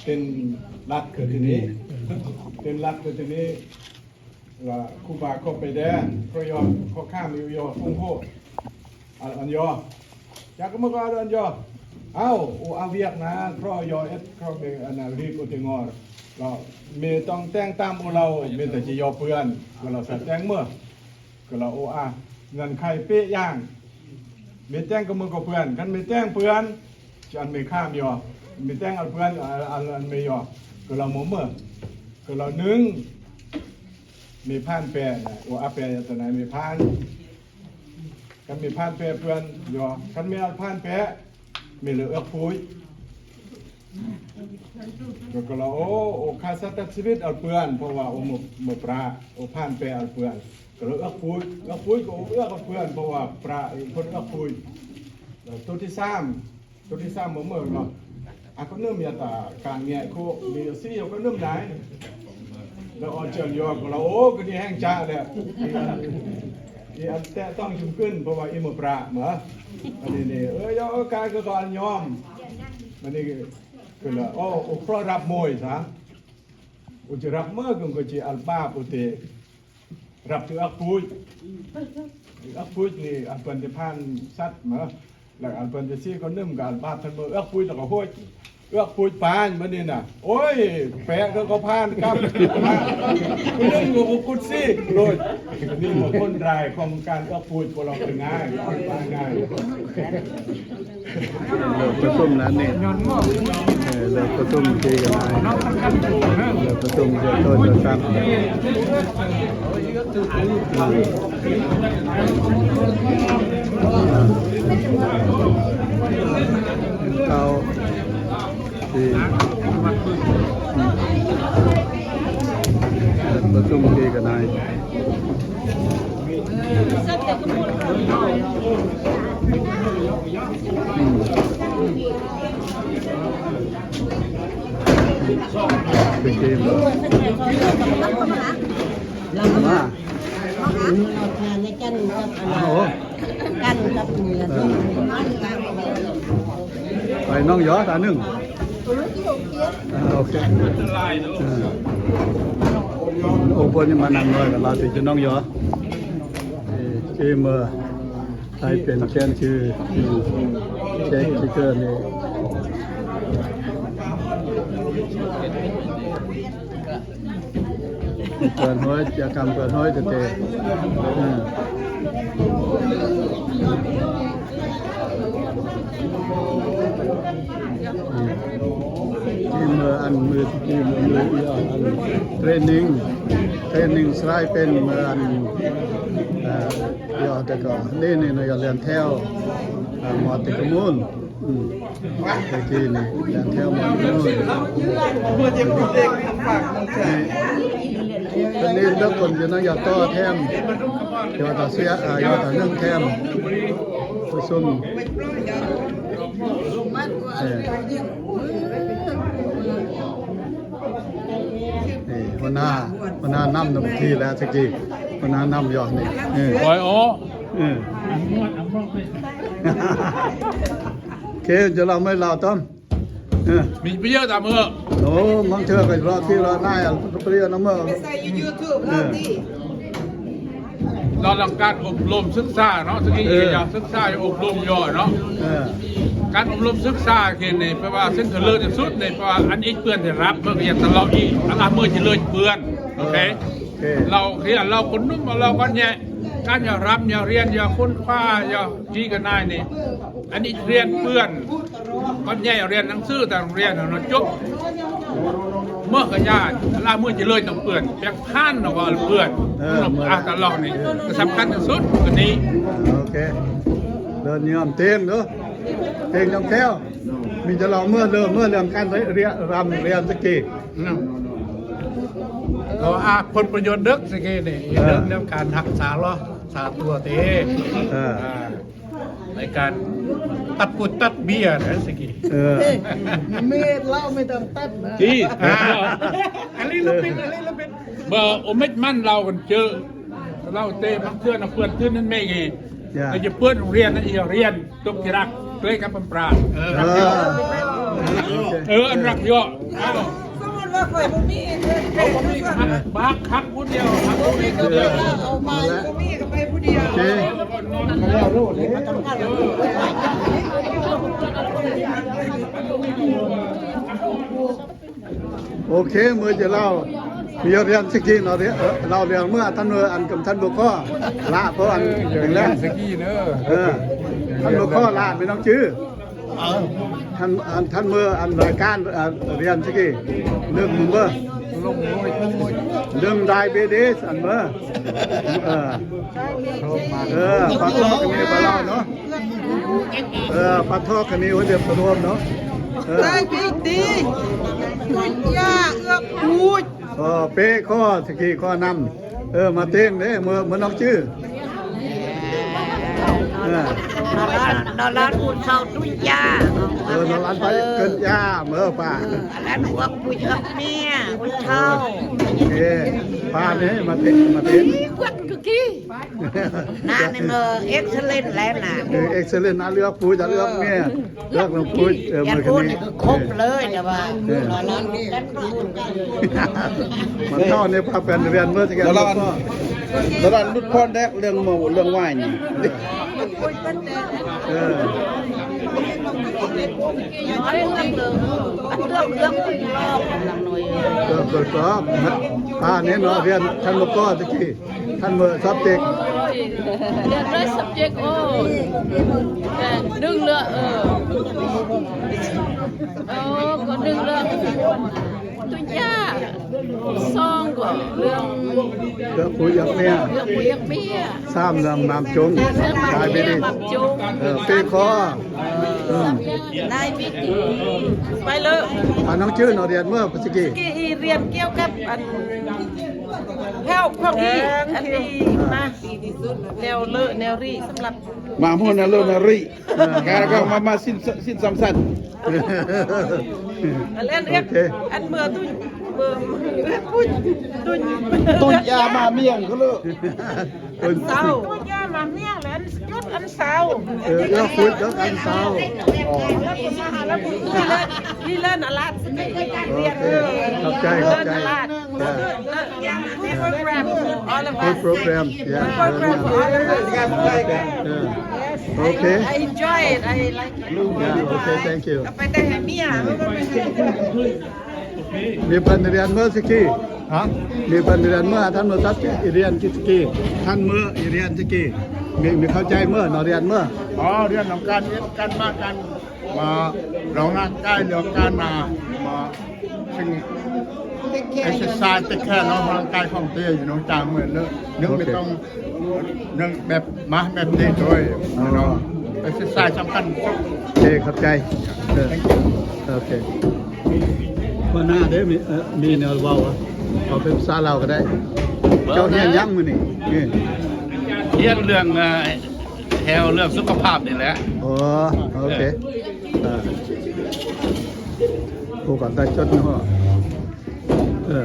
ເປັນລັດຄືທີ່ນີ້ ເປັນລັດຄືທີ່ນີ້ ລະຄູບາກໍໄປແດ່ ກໍຢອກ ກໍຂ້າມຢູ່ຢອກຄົງໂຄ ອັນ ອັນຢອກ ຢາກກໍມາກໍອັນຢອກ ເອົ້າ ໂອອາວຽກນາ ກໍຢອກເອັດ ກໍເມ ອັນນາ ລີກໂອເຕງອລ ລະເມຕ້ອງແຕ່ງຕາມໂອລາວ ເມແຕ່ຈະຢອກເພື່ອນ ກໍລະສະແຕ່ງເມື່ອ ກໍລະໂອອາ ເງື່ອນໄຂເປະຢ່າງ ເມແຕ່ງກໍມືກໍເພື່ອນ ຄັນເມແຕ່ງເພື່ອນ ຈະອັນເມຂ້າມຢອກ ເມແຕ່ງອັນເພື່ອນ ອັນ ອັນເມຢອກ ກໍລະໂມເມີ ກໍລະໜຶ່ງ ເມຜ່ານແປນະ ໂອອາແປຕະນາເມຜ່ານ ຄັນເມຜ່ານແປເພື່ອນຢອກ ຄັນເມອັນຜ່ານແປ ເມເລີເອືອກພຸຍ ກໍລະໂອ ໂອຄາສັດຕັດຊີວິດອັນເພື່ອນ ເພາະວ່າໂອເມີ ເມີປະ ໂອຜ່ານແປອັນເພື່ອນ ກໍລະເອືອກພຸຍ ເອືອກພຸຍກໍໂອເອືອກອັນເພື່ອນ ເພາະວ່າປະເອງຄົນເອືອກພຸຍ ລະໂຕທີສາມ ໂຕທີສາມບໍ່ເມີເນາະ ອາກະນຶມຍາຕາການແງະໂຄ ມີຊີອາກະນຶມໄດ້ ລະອອນຈອນຢອກ ລະໂອ ກະດີແຮງຈາແຫຼະ ອີອັນແຕະຕ້ອງຊຸມຂຶ້ນ ເພາະວ່າອີເມີປະເມີ ອັນນີ້ນີ້ ເອີຍ ກາຍກໍອັນຍອມ ອັນນີ້ ກະລະໂອ ໂອ ເພາະຮັບໂມຍຊະ ໂອ ຈະຮັບເມີ ກະ ກະຈິອັນບາບໂອເຕ ຮັບຖືອັກປຸຍ ອັກປຸຍນີ້ອັນເພິ່ນຈະຜ່ານສັດມາ ແລ້ວອັນເພິ່ນຈະຊີ້ຄົນໜຶ່ງກະອັນບາບທັນເມືອ ເອືອກປຸຍແລ້ວກໍໂຫຍ ເອືອກປຸຍປານມື້ນີ້ນະ ໂອ້ຍ ແປະເຂົາກໍຜ່ານກັບ ຜູ້ໜຶ່ງກໍກຸດຊີໂດຍ ນີ້ບໍ່ຄົນລາຍຂອງການເອືອກປຸຍ ພວກເຮົາເປັນງ່າຍ ງ່າຍ ເລີກປະຊຸມແລ້ວນີ້ ເອີ ເລີກປະຊຸມທີ່ກັນໄດ້ ເລີກປະຊຸມເຈົ້າໂຕເຈົ້າສັດ ເອົາທີ່ເລີກປະຊຸມທີ່ກັນໄດ້. ອືມ ເປັນເກມ ລາວມາ ມາຫາ ໃນກັນກັບ ໂອ້ ກັນກັບເມຍ ເອີ ໄປໜອງຢອຕາໜຶ່ງ ອ່າ ໂອເຄ ເອີ ໂອ້ ເພິ່ນມານັ່ງໜ້ອຍກັນ ລາວຕິຈະໜອງຢອ ເອີ ເກມເມີ ໃຫ້ເປັນແຄນຊື່ເຈັກຊິເກີນີ້ ເປີດຫົວ ຈະກຳເປີດຫົວຈະເຕະ ເອີ ທີ່ເມື່ອອັນ ມື້ທີ່ເມື່ອ ມື້ທີ່ອັນເທຣນນິງ ເທຣນນິງສະໄລເປັນເມື່ອອັນ ເອີ ດຽວແຕ່ກໍນີ້ ນີ້ ນີ້ ລຽນແຖວ ອ່າ ມອດຕິກະມູນ ອືມ ແຕ່ກີ້ນີ້ ລຽນແຖວມອດຕິກະມູນ ເມື່ອຈະເປັນເດັກຝາກຂອງແຊ ເປັນນີ້ເດີ ຄົນຢູ່ນະ ຢາກຕໍ່ແຖມ ຢາກຕາເສຍ ອ່າ ຢາກຕາເລື່ອງແຖມ ປະຊຸມ ເອີ ນີ້ຫົວໜ້າ ຫົວໜ້ານຳນຳທີ່ແລ້ວຕະກີ້ ຫົວໜ້ານຳຢູ່ນີ້ ເອີ ໂອ້ຍ ໂອ້ ເອີ ໂອເຄ ຈະເລົ່າໄມ່ເລົ່າຕ້ອມ ເອີ ມີປະໂຫຍດຕາມເອີ ໂອ້ ບາງເທື່ອກໍເລາະທີ່ເລາະນາຍ ປະໂຫຍດນຳເອີ ໄປໃສ່ຢູ່ຢູທູບ ເອີ ເຮົາຕິ ຕອນຫຼັງການອົບຮົມສຶກສາເນາະ ສະກີ ເອີ ກະຢາກສຶກສາອົບຮົມຢູ່ເນາະ ເອີ ການອົບຮົມສຶກສາເຂດນີ້ ແປວ່າເຊິ່ງເລີດທີ່ສຸດນີ້ ແປວ່າອັນອີກເປື້ອນທີ່ຮັບ ເພິ່ນກະຢາກຕະຫຼອກອີກ ອັນລະເມີຊິເລີດເປື້ອນ ໂອເຄ ໂອເຄ ເຮົາຮຽນ ເຮົາຄົນໜຸ່ມ ເຮົາກ່ອນແຍະ ການຢາກຮັບ ຢາກຮຽນ ຢາກຄົ້ນຄວ້າ ຢາກຈີກະນາຍນີ້ ອັນນີ້ຮຽນເປື້ອນ ກ່ອນແຍະຮຽນໜັງສື ແຕ່ໂຮງຮຽນເຮົານະ ຈົບ ເມືອກະຍາ ລາເມືອຈະເລີຍຕ້ອງເປື້ອນ ແປງຜ່ານເນາະວ່າເປື້ອນ ເອີ ອາ ຕະຫຼອກນີ້ ກະສຳຄັນທີ່ສຸດ ໂຕນີ້ ໂອເຄ ເດີນຍອມເຕັງເດີ ເຕັງຍອມແຖວ ມີແຕ່ລາວເມືອເດີ ເມືອເລື່ອງການຮຽນ ຣຳຮຽນຕະກີ້ ເນາະ ເພາະວ່າຜົນປະໂຫຍດເດິກຕະກີ້ນີ້ ເອີ ເລື່ອງ ເລື່ອງການຮັກສາເນາະ ສາຕົວເຕ ເອີ ອ່າ ໃນການຕັດປູດຕັດເບັ້ຍນະ ສະກີ ເອີ ເມດລາວໄມ່ຕ້ອງຕັດນະ ທີ່ ອ່າ ອັນນີ້ລະເປັນ ອັນນີ້ລະເປັນ ເມື່ອໂອເມັດມັນລາວກັນເຈີ ລາວເຕະບາງເທື່ອນະເປື້ອນຕື່ນນັ້ນແມ່ງ ກໍຈະເປື້ອນໂຮງຮຽນນະ ອີກຮຽນຕົກທີ່ຮັກເຄີຍກັບບຳປາ ເອີ ເອີ ເອີ ອັນຮັກເຍາະ ສົມມຸດວ່າຂ້ອຍບໍ່ມີເງິນ ເຂົາບໍ່ມີກໍຮັກ ບັກຮັກຜູ້ດຽວ ຮັກຜູ້ດຽວ ເອົາໄປ ບໍ່ມີກໍໄປຜູ້ດຽວ ໂອເຄ ໂອເຄ ມື້ຈະເລົ່າ ມີຮຽນສະກີເນາະ ເອີ ເລົ່າເລື່ອງເມື່ອ ທ່ານເອີ ອັນ ທ່ານບໍ່ຂໍລາ ເພາະອັນ ເອີ ແຮງແລງ ສະກີເດີ ເອີ ທ່ານບໍ່ຂໍລາ ແມ່ນນ້ອງຈື່ ທ່ານ ອັນ ທ່ານເມີ ອັນ ລາຍການ ເອີ ຮຽນສະກີ ເລື່ອງເມີ ເລື່ອງໄດເບຕິສ ອັນເມີ ເອີ ເອີ ປາທອກອັນນີ້ປາລາວເນາະ ເອີ ປາທອກອັນນີ້ ໂອ້ຍ ດຽວປະໂດມເນາະ ເອີ ໄດເບຕິສ ກິນຢາເອືອກປູດ ເອີ ເປຂໍສະກີ ຂໍນຳ ເອີ ມາເຕັງເດ້ ເມືອ ເມືອນອກຈື່ ເອີ ນອນລານ ນອນລານປູດເຊົາ ຕຸຍຢາ ເອີ ນອນລານໄປ ເກີນຢາ ເມືອປາ ເອີ ອັນນັ້ນພວກຜູ້ເຍືອກເມຍ ຜູ້ເຖົ້າ ເອີ ປານີ້ ມາເຕັງ ມາເຕັງ ນາງນີ້ ເອີ ເອັກເຊີເລັນແຫຼະນາງ ເອີ ເອັກເຊີເລັນ ນາງເລືອກຜູ້ ຈະເລືອກເມຍ ເລືອກນ້ອງປຸ້ຍ ເອີ ເມື່ອຄືນນີ້ຄືຄົບເລີຍ ແຕ່ວ່າ ເອີ ມັນເທົ່າໃນພາກແປນລະແວນເມີດ ແລ້ວລະ ແລ້ວລະຫຼຸດຜ່ອນແດກເລື່ອງເມົາເລື່ອງວາຍນີ້ ເອີ ເລື່ອງ ເລື່ອງ ເລື່ອງ ເລື່ອງ ເອີ ເປີດກອບ ອ່າ ແນ່ນອນ ຮຽນທັນບໍ່ກໍຕະກີ້ ທ່ານເມີ subject ໂອ້ຍ ຮຽນໄດ້ subject ໂອ້ ແຕ່ໜຶ່ງເລື່ອງ ເອີ ເອີ ກໍໜຶ່ງເລື່ອງ ຕຸຍາ ສອງກໍເລື່ອງ ເລື່ອງຜູ້ຢາກເມຍ ເລື່ອງຜູ້ຢາກເມຍ ສາມເລື່ອງໝາກຈຸງ ເລື່ອງໝາກເມຍ diabetes ໝາກຈຸງ ເອີ ເປຂໍ ເອີ ໄດ້ມີຕີ ໄປເລີຍ ພານ້ອງຈື່ນອກຮຽນເມື່ອສະກີ້ ສະກີ້ຮຽນກ່ຽວກັບອັນ ແຖວພວກນີ້ ອັນນີ້ນະ ແນວເລີແນວຣີສຳລັບ ມາໂມນາໂລນາຣີ ກາກາມາມາຊິນຊິນສຳສັນ ອັນອັນອັນເມື່ອຕຸນເມື່ອຕຸນຕຸນ ຕຸນຢາມາມຽງກໍເລີ ເຊົາ ຕຸນຢາມາມຽງແລ້ວ ຍອດອັນເຊົາ ເອີ ຍອດພຸດຍອດອັນເຊົາ He learn a lot. ໂອເຄ ຂອບໃຈ ຂອບໃຈ He learn a lot. Yeah. Good program. Yeah. Good program for all of us. Yeah. ໂອເຄ I enjoy it. I like it. Yeah. ໂອເຄ thank you. ໄປແຕ່ເມຍ ມີເພິ່ນຮຽນເມືອສະກີ້ ຮະ ມີເພິ່ນຮຽນເມືອ ທ່ານເມືອ subject ຮຽນສະກີ້ ທ່ານເມືອຮຽນສະກີ້ ມີ ມີເຂົ້າໃຈເມືອເນາະ ຮຽນເມືອ ອໍ ຮຽນນຳກັນ ຮຽນກັນມາກັນ ມາລອງຮ່າງກາຍ ເລື່ອງການມາ ມາ ເຊິ່ງ exercise take care ເນາະ ຮ່າງກາຍຂອງເຕຢູ່ເນາະ ຈາກເມື່ອເລີກ ເລື່ອງໄປຕ້ອງ ເລື່ອງແບບ ມາແບບເຕໂດຍເນາະ exercise ສຳຄັນສຸດ ໂອເຄ ຂອບໃຈ ເອີ ໂອເຄ ຫົວໜ້າເດ້ ມີ ເອີ ມີແນວເວົ້າ ເອົາເປັນພາສາລາວກໍໄດ້ ເຈົ້າຮຽນຫຍັງມື້ນີ້ ຮຽນເລື່ອງ ເອີ ແຖວເລື່ອງສຸຂະພາບນີ້ແຫຼະ ອໍ ໂອເຄ ເອີ ອ່າ ຜູ້ກໍໄດ້ຈົດເນາະ ເອີ